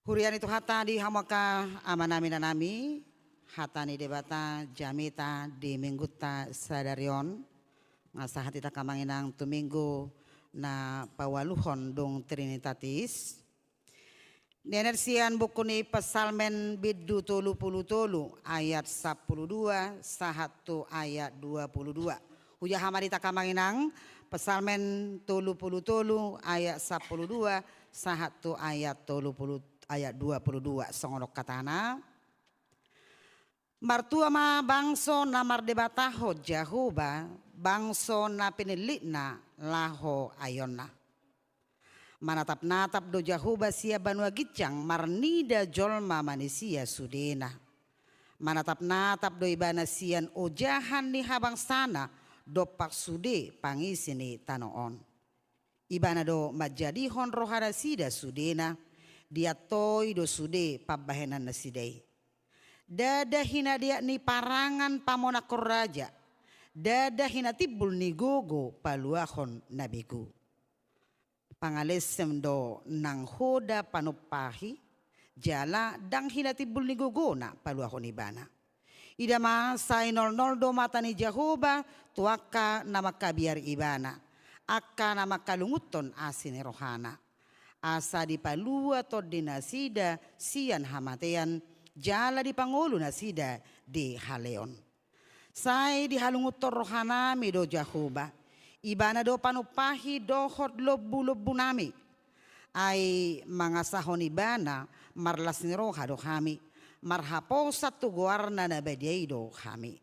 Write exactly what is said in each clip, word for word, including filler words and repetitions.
Huria ni Tuhanta, di hamu angka amanami, inanami, hata ni Debata jamita di minggunta sadari on, nga sahat hita angka amang inang tu minggu na paualuhon dung Trinitatis. Nian sian buku ni Psalmen bindu tolu pulu tolu ayat sampulu dua sahat tu ayat dua pulu dua. Hujaha ma di hita angka amang inang, Psalmen tolu pulu tolu ayat sampulu dua sahat tu ayat tolu pulu, ayat dua pulu dua, songon on hatana. Martua ma bangso na mardebatahon Jahowa, bangso na pinillitna laho aionna. Manatap-natap do Jahowa sian banua ginjang, marnida jolma manisia sudena. Manatap-natap do Ibana sian ojahan ni habangsana, dompak sude pangisi ni tano on. Ibana do manjadihon rohanasida sudena, diantoi do sude pambahenannasida i. Ndada hinadeak ni parangan pamonangkon raja, ndada hinatimbul ni gogo paluahon na begu. Pangalesem do nang hoda panumpahi, jala ndang hinatimbul ni gogona paluahon ibana. Ida ma, sai nolnol do mata ni Jahowa tu angka na mangkabiari Ibana, angka na mangkalungunhon asi ni rohana. Asa dipalua tondinasida sian hamatean, jala dipangolu nasida di haleon. Sai dihalungunhon rohanami do Jahowa, Ibana do panumpahi dohot lombulombunami. Ai mangasahon Ibana marlas ni roha do hami, marhaposan tu goarna na badia i do hami.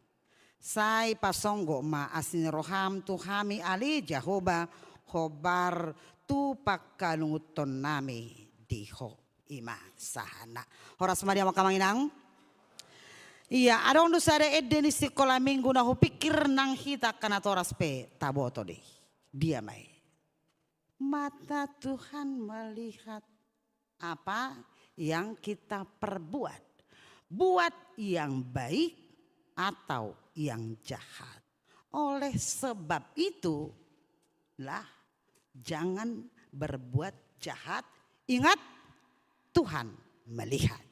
Sai pasonggot ma asi ni roham tu hami ale Jahowa, hombar tu pangkalungunhonnami di Ho. I ma sahatna. Horas ma di hamu angka amang inang. Ia, adong do sada ende ni sikola minggu na hupikir nang hita angka natoras pe taboto do i. Dia ma i. Mata Tuhan melihat apa yang kita perbuat. Buat yang baik atau yang jahat. Oleh sebab itu, lah, jangan berbuat jahat. Ingat, Tuhan melihat.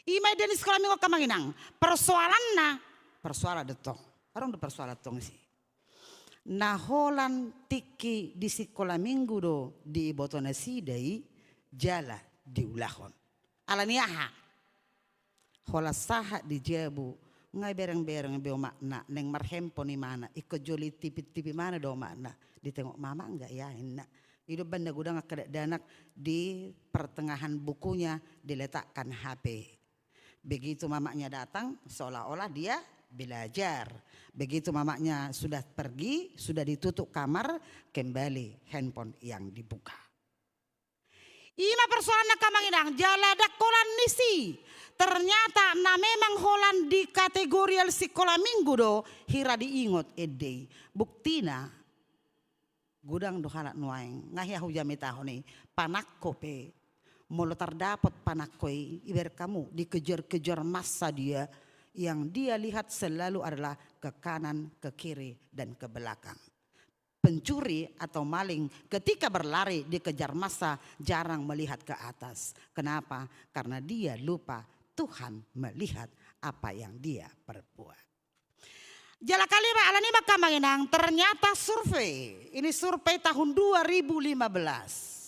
I ma ende ni sikola minggu angka amang inang. Persoalanna, persoalan do tong. Adong do persoalan tong isi. Na holan tingki di sikola minggu do diboto nasida i jala diulahon. Ala ni aha? Holan sahat di jabu, nga bereng-bereng be omakna, naeng marhandphone imana, ingkon jolo i tipi-tipi imana do omakna, ditengok mama nggak ya, inna. I do umbahen na godang angka dakdanak di pertengahan bukunya diletakkan H P. Begitu mamanya datang, seolah-olah dia belajar. Begitu mamanya sudah pergi, sudah ditutup kamar, kembali handphone yang dibuka. I ma persoalanna angka amang inang, jala ndang holan ni si. Ternyata na memang holan di kategorial sikola minggu do hira diingot ende i. Buktina, godang do halak nuaeng, nga hea hujamitahon i, panangko pe. Molo tardapot panangko i, ibarat kamu dikejar-kejar massa dia, yang dia lihat selalu adalah ke kanan, ke kiri, dan ke belakang. Pencuri atau maling ketika berlari dikejar massa jarang melihat ke atas. Kenapa? Karena dia lupa Tuhan melihat apa yang dia perbuat. Jala kalima, ala ni i ma angka amang inang, ternyata survei, ini survei tahun dua ribu lima belas.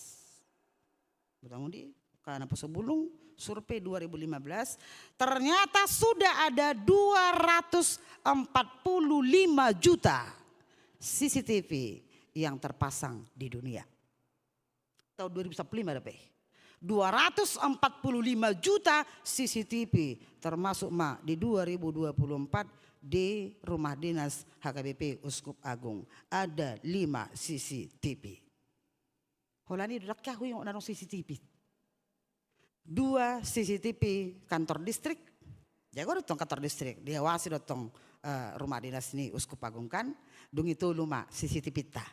Butang undi, karena poso bulung, survei dua ribu lima belas, ternyata sudah ada dua ratus empat puluh lima juta C C T V yang terpasang di dunia. Tahun dua ribu sampulu lima ada pe. Dua ratus empat puluh lima juta C C T V, termasuk ma di dua ribu dua puluh empat di rumah dinas H K B P Uskup Agung. Ada lima C C T V. Holan i do ndang hea huingot na adong C C T V. Dua C C T V kantor distrik, jago do tong kantor distrik, diawasi do tong, eh, rumah dinas ni Uskup Agung kan, dung i tolu ma C C T V ta.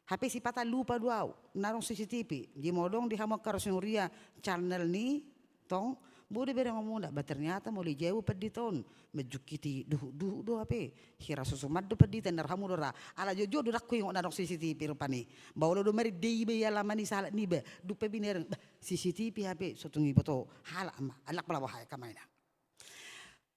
Hape sipata lupa do au, na adong C C T V, jadi molo adong di hamu angka ras ni huria channel ni tong Boi do bereng hamuna, ba ternyata molo di jabu pandita on, manjungkiti duhut-duhut do hape. Hira so suman do pandita, ninna hamu do ra. Ala jotjot do ndang huingot na adong C C T V rupani. Ba olo do marende iba i alaman i sahalak niba. Dung pe binereng, bah, C C T V hape, so tung diboto halak ma. Alak pala boha i, angka amang inang.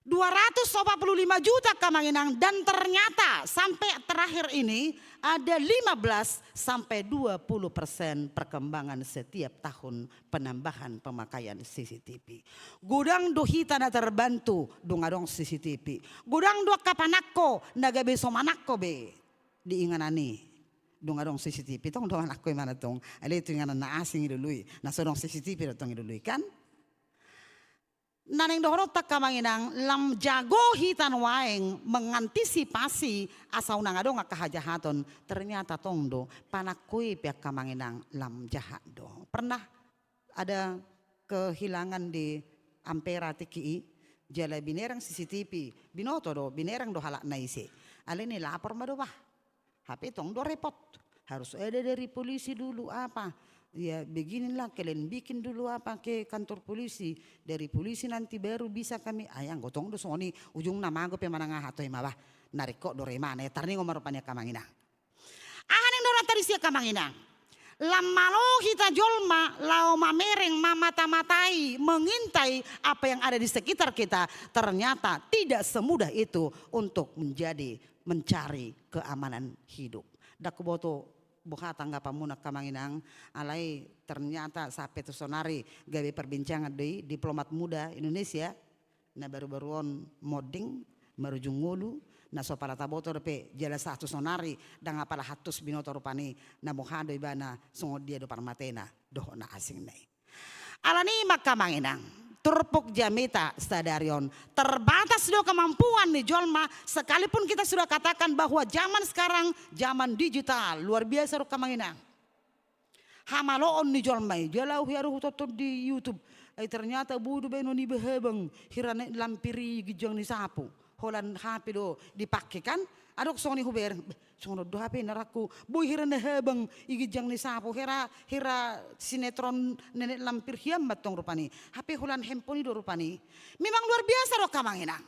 Dua ratus opat puluh lima juta, angka amang inang, dan ternyata sampai terakhir ini ada lima belas sampai dua puluh persen perkembangan setiap tahun penambahan pemakaian C C T V. Godang do hita na terbantu dung adong C C T V. Godang do angka panangko na gabe so manangko be di inganan i dung adong C C T V. Tong do manangko imana tong. Alai tu inganan na asing i lului, na so adong C C T V do tong i lului, kan? Na naeng dohononta, angka amang inang, lam jago hita nuaeng mengantisipasi asa unang adong angka hajahaton, ternyata tong do panangko i pe, angka amang inang, lam jahat do. Pernah ada kehilangan di Ampera tingki i, jala binereng C C T V, binoto do, binereng do halak na ise. Alani i lapor ma do bah. Hape tong do repot. Harus ada dari polisi dulu apa. Ya, beginilah kalian bikin dulu apa ke kantor polisi. Dari polisi nanti baru bisa kami. Ai anggo tong do songon i, ujungna mago pe manang aha, toe ma bah. Na ringkot do re imana, ya tarningot ma rupani, angka amang inang. Aha naeng dohononta disi, angka amang inang? Lam malo hita jolma laho mamereng, mamata-matai, mengintai apa yang ada di sekitar kita, ternyata tidak semudah itu untuk menjadi, mencari keamanan hidup. Ndang huboto boha tanggapanmuna, angka amang inang, alai ternyata sampe tu sonari gabe perbincangan do i diplomat muda Indonesia, na baru-baru on monding, marujung ngolu, na so pala taboto dope, jala sahat tu sonari ndang apala hantus binoto rupani, na boha do ibana, songon dia do parmatena dohot na asingna i. Alani i ma, angka amang inang, turpuk jamita sadari on, terbatas do kemampuan ni jolma, sekalipun kita sudah katakan bahwa zaman sekarang zaman digital, luar biasa do, angka amang inang. Hamaloon ni jolma i, jala au hea do hutonton di YouTube. Ai ternyata boi do baenon iba habang, hira na lampir i ginjang ni sapu. Holan H P do dipake, kan? Adong songon i hubereng, beh, songon on do hape na rangku. Boi hira na habang i ginjang ni sapu, hira, hira sinetron nenek lampir hian ma tong rupani. Hape holan handphone i do rupani. Memang luar biasa do, angka amang inang.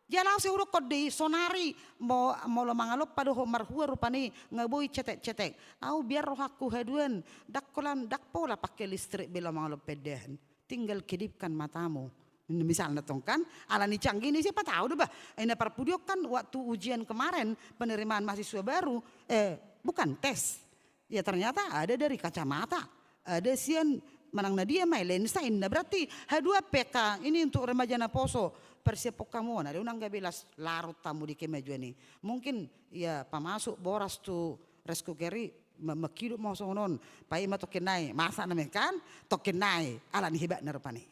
Jala au sai hudokkon do i, sonari mo-, molo mangalompa dohot marhua rupani, nga boi cetek-cetek. Au biar rohangku haduan, ndang holan, ndang pola pake listrik be laho mangalompa indahan. Tinggal kedipkan matamu. Misalna tong, kan, alani canggih ni, siapa tahu do bah. Ai na parpudi on kan waktu ujian kemarin, penerimaan mahasiswa baru, eh, bukan tes. Ya, ternyata ada dari kacamata, ada sian manang na dia ma i, lensa inna. Berarti haduan pe, angka ini untuk remaja naposo, persiapkan hamu on, ada unang gabe las-, larut hamu di kemajuan i. Mungkin ya pamasuk boras tu rice cooker i, ma-, mangkidop ma songon on, paima tongkin nai, masak nama i, kan, tongkin nai, alani hebatna rupani.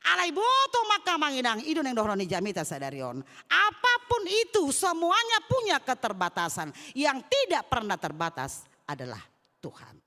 Alai boto ma, angka amang inang, i do naeng dohonon ni jamita sadari on. Apapun itu, semuanya punya keterbatasan. Yang tidak pernah terbatas adalah Tuhan.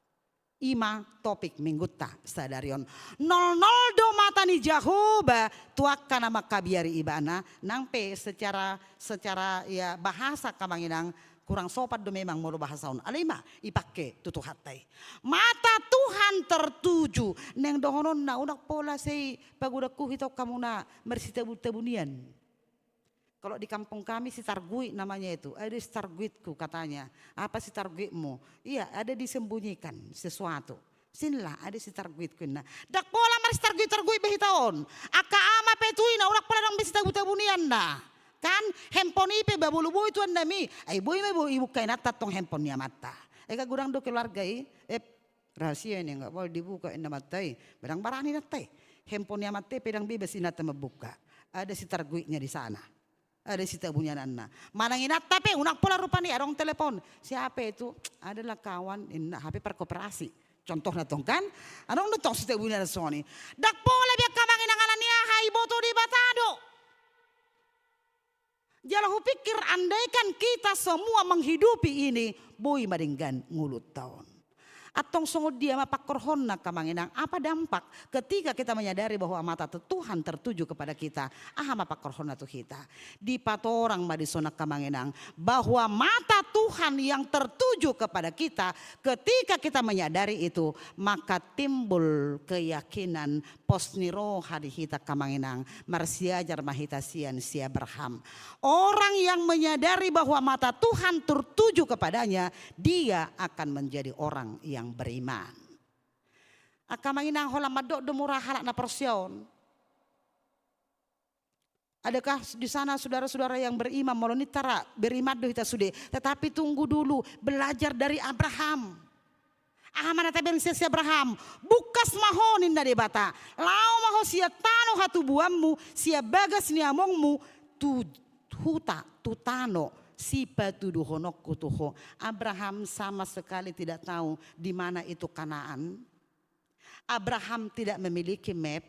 I ma topik minggunta sadari on. Nol nol do mata ni Jahowa tu angka na mangkabiari ibana, nang pe secara, secara, ya, bahasa, angka amang inang, kurang sopan do memang molo bahasa on. Alai i ma ipake tu Tuhanta i. Mata Tuhan tertuju, naeng dohononna, unang pola sai pagodangku hita on hamu na marsitabu-tabu nian. Kalau di kampung kami sitarguit namanya itu, ada sitarguitku katanya. Apa sitarguitmu? Iya, ada disembunyikan sesuatu. Sinlah, ada sitarguitku inna. Ndang pola marsitarguit-targuit be hita on. Angka ama pe tu ina, unang pola adong be sitabu-tabu nianna. Kan, handphone i pe ba molo boi tu annami. Ai boi ma, boi ibuka inanta tong handphone ni amanta. Ai kan godang do keluarga i. Eh, rahasia ini, nggak boleh dibuka inna amanta i. Ba ndang barani inanta i. Handphone ni amanta i pe ndang bebas inanta mambuka. Ada sitarguitnya di sana. Ada sitabu niananna. Manang inanta pe, unang pola rupani, adong telepon. Siapa itu? Adalah kawan, inna, hape parkoperasi. Contohna tong kan? Adong do tong sitabu nianan songon i. Ndang pola be, angka amang inang, alani aha? Iboto Debata do. Jala hupikir andaikan kita semua menghidupi ini, boi ma denggan ngolunta on. Antong songon dia ma pangkorhonna, angka amang inang, apa dampak ketika kita menyadari bahwa mata tu-, Tuhan tertuju kepada kita? Aha ma pangkorhonna tu hita? Dipatorang ma dison, angka amang inang, bahwa mata Tuhan yang tertuju kepada kita, ketika kita menyadari itu, maka timbul keyakinan, pos ni roha di hita, angka amang inang, marsiajar ma hita sian si Abraham. Orang yang menyadari bahwa mata Tuhan tertuju kepadanya, dia akan menjadi orang yang beriman. Angka amang inang, holan mandok do mura halak na porsea on. Adakah di sana saudara-saudara yang beriman? Molo ninta ra, beriman do hita sude. Tetapi tunggu dulu, belajar dari Abraham. Aha ma na tabereng sian si Abraham? Bungkas ma ho, ninna Debata. Laho ma ho sian tano hatubuanmu, sian bagas ni amongmu, tu huta, tu tano sipatuduhononku tu ho. Abraham sama sekali tidak tahu di mana itu Kanaan. Abraham tidak memiliki map.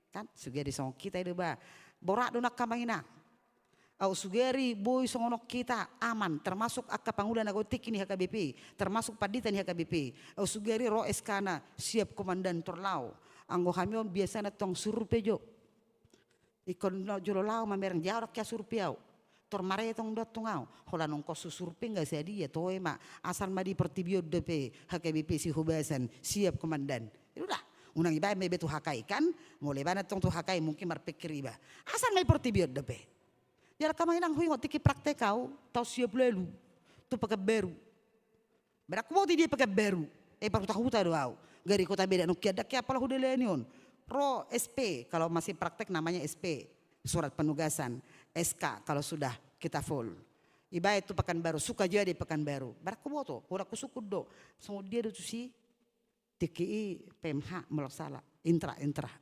Kan? Sugari songon hita i do ba. Borat do, angka amang inang. Au sugari boi songon hita aman, termasuk angka pangula na godang tingki ni H K B P, termasuk pandita ni H K B P. Au sugari ro S K-na, siap komandan, tor laho. Anggo hami on biasana tong surpe jo. Ingkon jolo laho mamereng, jala ndang hea surpe au. Tor maretong do antong au. Holan ongkos surpe nunga sadia, toe ma. Asal ma di portibi on dope H K B P Sihobasan, siap komandan. Sudah. Unang ibaen ma iba tu H K I kan, molo ibaen antong tu H K I mungkin marpikir iba. Asal ma di portibi on dope. Jala angka amang inang, huingot tingki praktek au, taon siap lalu. Tu Pekanbaru. Ba ndang huboto i dia Pekanbaru. Eh, parhuta-huta do au. Gari Kota Medan, nunga ndang hea pola hudalani on. Ro S P, kalau masih praktek namanya S P, surat penugasan, S K kalau sudah kita full. Ibaen tu Pekanbaru, Sukajadi Pekanbaru. Ba ndang huboto, holan husungkun do. Songon dia do tusi, tingki i P M H molo sala. Intra, Intra.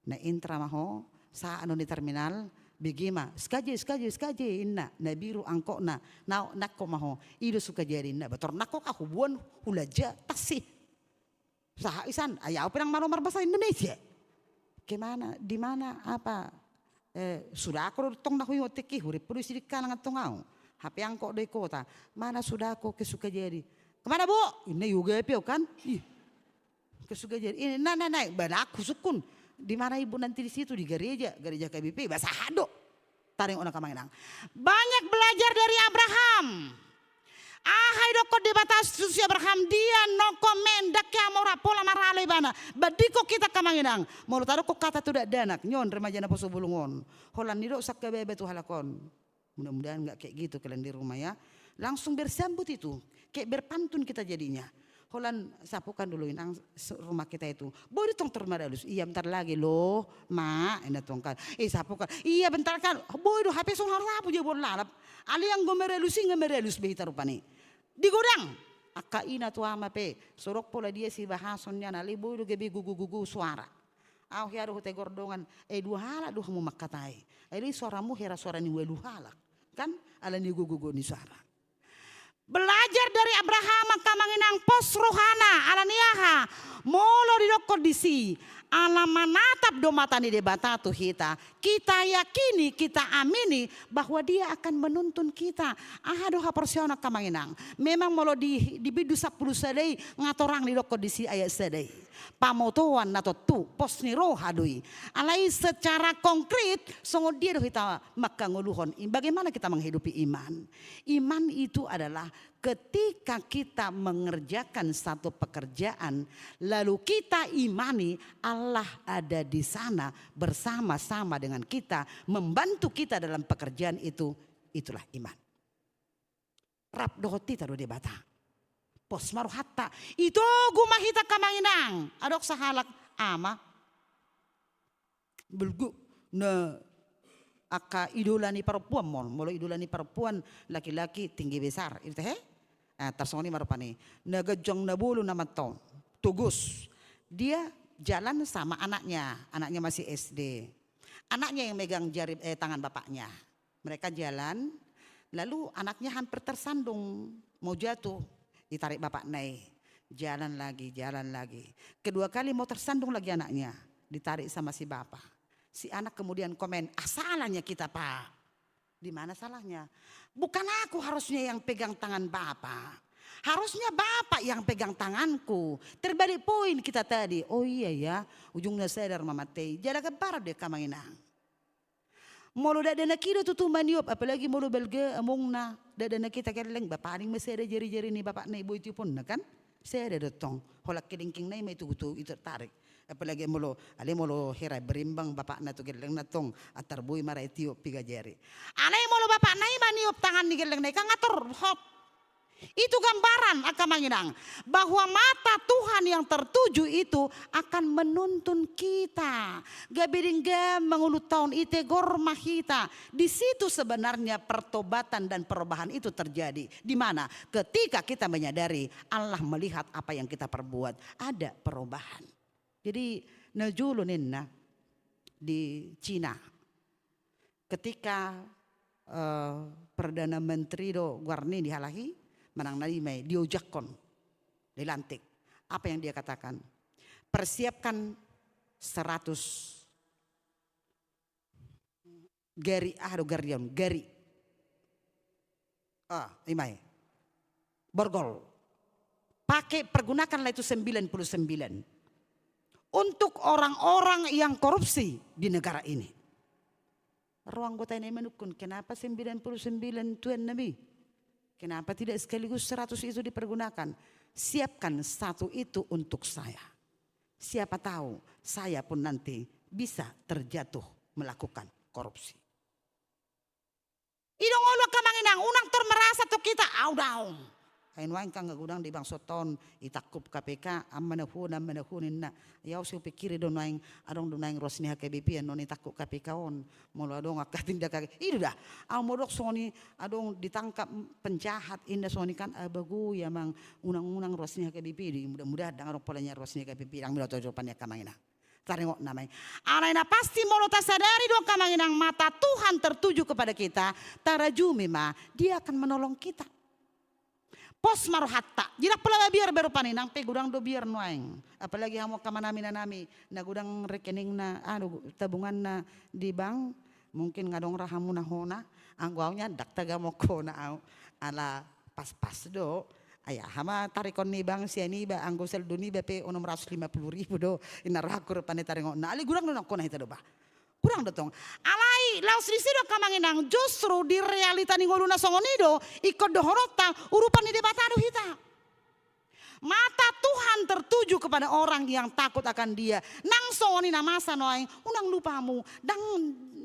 Na Intra ma ho, sahat annon di terminal, bege ma, "Sikaje, sikaje, sikaje," inna, na biru angkotna, na, nangkok ma ho, "I do Sukajadi," inna, ba tor nangkok au, huboan, hulanja, tasi. Sahat i san, ai au pe ndang malo marbahasa Indonesia. "Kemana, di mana, apa?" Eh, sudako do tong na huingot tingki, hurimpu do i Sidikalang antong au. Hape angkot do i kota. "Mana sudako ke Sukajadi?" "Kemana, Bu?" inna, iogapi au kan. Ih. Ke Sukajadi. Ini, na, na, na, ba ndang husungkun. "Di mana Ibu nanti di situ?" "Di gareja, gareja H K B P." Ba sahat do. Taringot, angka amang inang. Banyak belajar dari Abraham. Aha didokkon Debata tu si Abraham, dia no comment, ndang hea mura pola maralo ibana. Bandingkon hita, angka amang inang. Molo tadokkon hata tu dakdanak, nion remaja naposo bulung on. Holan nidok sangkababa tu halak on. Mudah-mudahan nggak kayak gitu kalian di rumah ya. Langsung bersambut itu, kayak berpantun kita jadinya. Holan, "Sapukan dulu, Inang, se-, rumah kita itu." "Boi do tong tor maralus?" "Iya, bentar lagi loh, Mak," inna tong kan. "Eh, sapukan." "Iya, bentar kan." Boi do, hape songon harapu jabu on lalap. Alai anggo maralus i nunga maralus be hita rupani. Di godang. Angka ina tu ama pe, so dok pola dia sibahason nian, alai boi do gabe gogo-gogo suara. Au hea do hutegor dongan, "Eh, dua halak do hamu mangkatai. Alai suaramu hera suara ni ualu halak." Kan? Ala ni gogo-gogo ni suara. Belajar dari Abraham, angka amang inang, pos rohana, ala ni aha? Molo didokkon disi, ala manatap do mata ni Debata tu hita, kita yakini, kita amini bahwa Dia akan menuntun kita. Aha do haporseaon, angka amang inang? Memang molo di, di bindu sampulu sada i, nga torang didokkon disi ayat sada i. Pamotoan na tontu, pos ni roha do i. Alai secara konkret, songon dia do hita mangkangoluhon i, bagaimana kita menghidupi iman? Iman itu adalah ketika kita mengerjakan satu pekerjaan, lalu kita imani Allah ada di sana bersama-sama dengan kita, membantu kita dalam pekerjaan itu, itulah iman. Rap dohot hita do Debata. Pos ma rohanta. Itogu ma hita, angka amang inang. Adong sahalak ama. Belgu. Na angka idola ni parompuan mon. Molo idola ni parompuan, laki-laki tinggi besar. Itu he? Ah, tarsongon i ma rupani. Na ganjang na bolon na mantong. Togus. Dia jalan sama anaknya. Anaknya masih S D. Anaknya yang megang jari, eh, tangan bapaknya. Mereka jalan, lalu anaknya hampir tersandung, mau jatuh, ditarik bapakna i. Jalan lagi, jalan lagi. Kedua kali mau tersandung lagi anaknya, ditarik sama si bapak. Si anak kemudian komen, "Ah, salahnya kita, Pak." "Di mana salahnya?" "Bukan aku harusnya yang pegang tangan Bapak. Harusnya Bapak yang pegang tanganku. Terbalik poin kita tadi. Oh iya ya, ujungna sadar ma mate i. Jala gambaran do i angka amang inang. Molo dakdanak i do tutu maniop, apalagi molo balga amongna, dakdanak i tageleng, ba paning ma sada jarijari ni bapakna i boi tioponna kan? Sada do tong, holan kelingkingna i ma i tugu tu i tertarik. Apalagi molo, alai molo hira berimbang bapakna tu gellengna tong, antar boi ma ra i tiop piga jari. Alai molo bapakna i maniop tangan ni gellengna i kan ngatur hot. Itu gambaran angka amang inang, bahwa mata Tuhan yang tertuju itu akan menuntun kita. Gabe denggan ma ngolunta on, itegor ma hita. Di situ sebenarnya pertobatan dan perubahan itu terjadi. Di mana? Ketika kita menyadari Allah melihat apa yang kita perbuat. Ada perubahan. Jadi, najolo ninna di Cina. Ketika, eh, Perdana Menteri do goarna i di halak i, manang na i ma i, diojakhon, dilantik. Apa yang dia katakan? Persiapkan seratus gari, ah, do gari on, gari. Ah, i ma i. Borgol. Pakai, pergunakanlah itu sembilan puluh sembilan. Untuk orang-orang yang korupsi di negara ini. Ro anggota i nai manungkun, kenapa sembilan puluh sembilan tuan nami? Kenapa tidak sekaligus seratus itu dipergunakan? Siapkan satu itu untuk saya. Siapa tahu saya pun nanti bisa terjatuh melakukan korupsi. I do ngolu angka amang inang, unang tor merasa tong hita, au daong. Ai nuaeng kan nga godang di bangso on, itangkup K P K, amana huon, amana huon ninna. Ia au so pikiri do nuaeng, adong do nuaeng ruas ni H K B P annon itangkup K P K on. Molo adong angka tindak kaki, i do da. Au modok songon i, adong ditangkap penjahat, inna songon i kan, ah, bago ia mang unang-unang ruas ni H K B P di, mudah-mudahan ndang adong pola nian ruas ni H K B P, ndang minoto jo pan i angka amang inang. Taringot nama i. Alai na pasti molo tasadari do angka amang inang mata Tuhan tertuju kepada kita, tarajumi ma, Dia akan menolong kita. Pos ma rohanta. Jadi ndang pola mabiar be rupani, nang pe godang do biar nuaeng. Apalagi hamu angka amanami inanami, na godang rekeningna, anu, tabunganna di bank, mungkin nga adong ra hamu na hona, anggo au nian ndang tagamok hona au. Ala pas-pas do. Ai aha ma tarikon ni bank sian iba, anggo saldo niba pe onom ratus lima puluh ribu do. Inna rohangku rupani taringotna. Alai godang do nang hona hita do bah. Godang do tong. Alai laos disi do angka amang inang, justru di realita ni ngolu na songon i do, ingkon dohononta, urupan ni Debata do hita. Mata Tuhan tertuju kepada orang yang takut akan Dia. Nang songon i na masa nuaeng, unang lupa hamu, ndang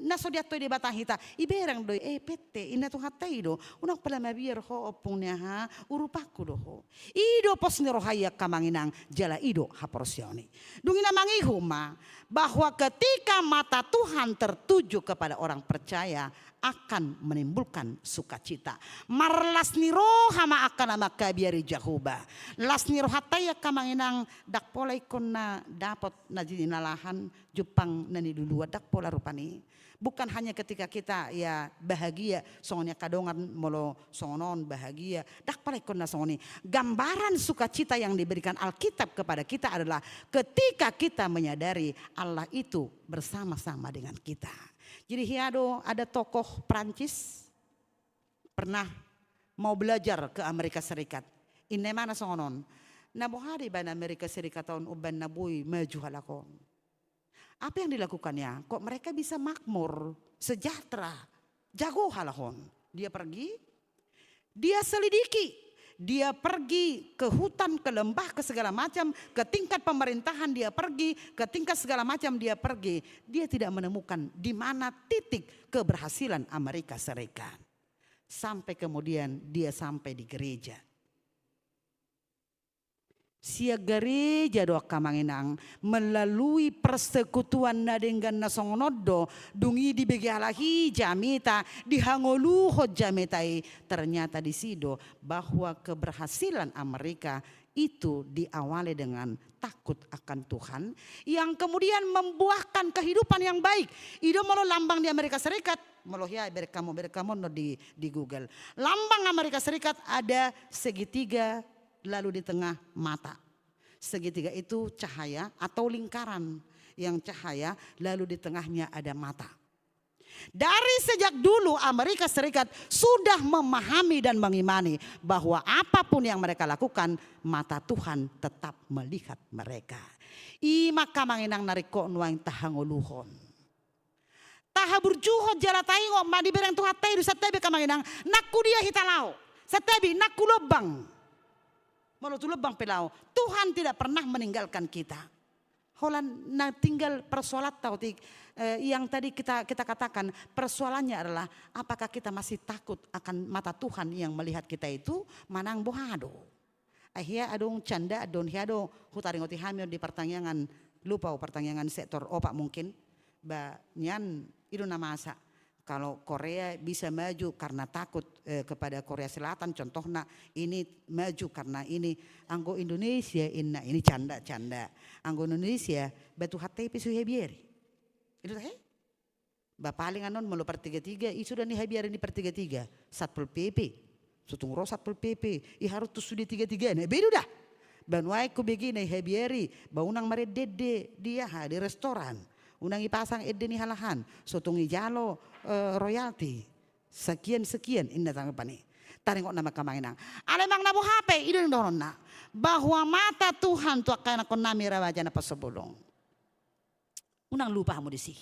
na so diantoi Debata hita, ibereng do i, eh, pette, inna Tuhanta i do, unang pola mabiar ho ompung ni aha, urupangku do ho. I do pos ni roha i angka amang inang, jala i do haporseaon i. Dung i na mangihut ma, bahwa ketika mata Tuhan tertuju kepada orang percaya, akan menimbulkan sukacita. Marlas ni roha ma angka na mangkabiari Jahowa. Las ni rohanta i angka amang inang, ndang pola ingkon na dapot na jinalahan, jumpang na niluluan, ndang pola rupani. Bukan hanya ketika kita, ya, bahagia, songon i angka dongan molo songon on bahagia, ndang pola ingkon na songon i. Gambaran sukacita yang diberikan Alkitab kepada kita adalah ketika kita menyadari Allah itu bersama-sama dengan kita. Jadi hea do, ada tokoh Prancis pernah mau belajar ke Amerika Serikat. Inna imana songon on. Na boha do ibana Amerika Serikat on umbahen na boi maju halak on? Apa yang dilakukannya? Kok mereka bisa makmur, sejahtera, jago halak on? Dia pergi, dia selidiki, dia pergi ke hutan, ke lembah, ke segala macam, ke tingkat pemerintahan dia pergi, ke tingkat segala macam dia pergi. Dia tidak menemukan di mana titik keberhasilan Amerika Serikat. Sampai kemudian dia sampai di gereja. Sian gareja do angka amang inang, melalui persekutuan na denggan na songon on do, dung i dibege halak i jamita, dihangoluhon jamita i, ternyata disi do bahwa keberhasilan Amerika itu diawali dengan takut akan Tuhan, yang kemudian membuahkan kehidupan yang baik. I do molo lambang di Amerika Serikat, molo hea berek hamu, berek hamu no di, di Google. Lambang Amerika Serikat ada segitiga lalu di tengah mata. Segitiga itu cahaya atau lingkaran yang cahaya, lalu di tengahnya ada mata. Dari sejak dulu Amerika Serikat sudah memahami dan mengimani bahwa apapun yang mereka lakukan, mata Tuhan tetap melihat mereka. I ma angka amang inang na ringkot nuaeng tahangoluhon. Tahaburjuhon jala taingot ma dibereng Tuhanta i do, santabi angka amang inang, nang tu dia hita laho. Santabi nang tu lombang. Molo tu lombang pe laho, Tuhan tidak pernah meninggalkan kita. Holan na tinggal persoalanta otik, eh, yang tadi kita, kita katakan, persoalannya adalah apakah kita masih takut akan mata Tuhan yang melihat kita itu manang boha do. Ai hea adong canda, adong hea do hutaringoti hami on di partangiangan, lupa au, partangiangan sektor opat mungkin, ba nian i do na masa. Kalau Korea bisa maju karena takut, eh, kepada Korea Selatan, contohna, ini maju karena ini. Anggo Indonesia inna, ini canda, canda. Anggo Indonesia, ba Tuhanta i pe so ihabiari. I do tahe? Ba paling annon molo partiga-tiga, i suda na ihabiari ni partiga-tiga, Satpol P P. So tung ro Satpol P P, i harus tu sude tiga-tigana, be do da. Ba nuaeng hubege na ihabiari, ba unang marende-ende di aha, di restoran. Unang ipasang ende ni halak an, so tung ijalo, eh, royalti. Sekian-sekian, inna tanggapan i. Taringot nama angka amang inang. Alai manang na boha pe, i do na dohononna. Bahwa mata Tuhan tu angka ianakkonnami Raja Naposobulung. Unang lupa hamu disi.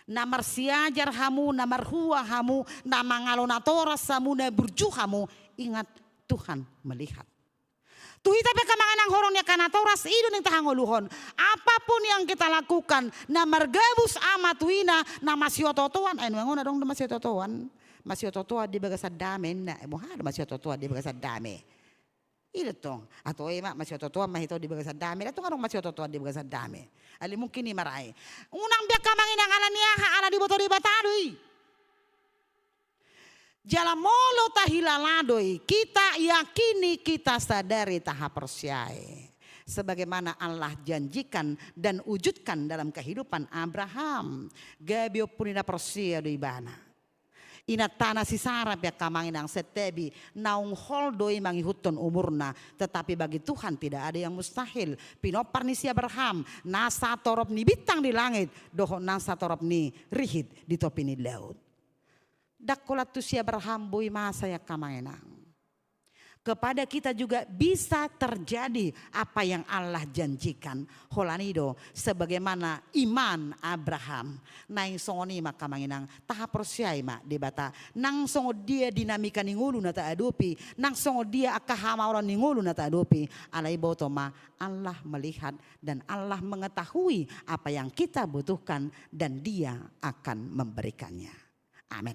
Na marsiajar hamu, na marhua hamu, na mangalo natoras hamu, na burju hamu, ingat, Tuhan melihat. Tu hita pe angka amang inang horong ni angka natoras, i do naeng tahangoluhon. Apapun yang kita lakukan, na margabus ama tu ina, na masioto-otoan, ai nuaeng on adong do masioto-otoan. Masioto-otoan di bagasan dame, inna, eh, boha do masioto-otoan di bagasan dame. I do tong, atau i ma, masioto-otoan ma hita di bagasan dame, da tong adong masioto-otoan di bagasan dame. Alai mungkin i ma ra i. Unang be angka amang inang, ala ni aha, ala diboto Debata do i. Jala molo tahilala do i, kita yakini, kita sadari, tahaporseai. Sebagaimana Allah janjikan dan wujudkan dalam kehidupan Abraham. Gabe ompu ni na porsea do ibana. Inantana si Sara pe angka amang inang, santabi, naung hol do i mangihuthon umurna, tetapi bagi Tuhan tidak ada yang mustahil. Pinompar ni si Abraham, na satorop ni bintang di langit, dohot na satorop ni rihit di topi ni laut. Ndang holan tu si Abraham boi masa i angka amang inang. Kepada kita juga bisa terjadi apa yang Allah janjikan. Holan i do, sebagaimana iman Abraham. Naeng songon i ma angka amang inang, tahaporseai ma Debata. Nang songon dia dinamika ni ngolu na taadopi, nang songon dia angka hamaolon ni ngolu na taadopi, alai boto ma, Allah melihat dan Allah mengetahui apa yang kita butuhkan dan Dia akan memberikannya. Amin.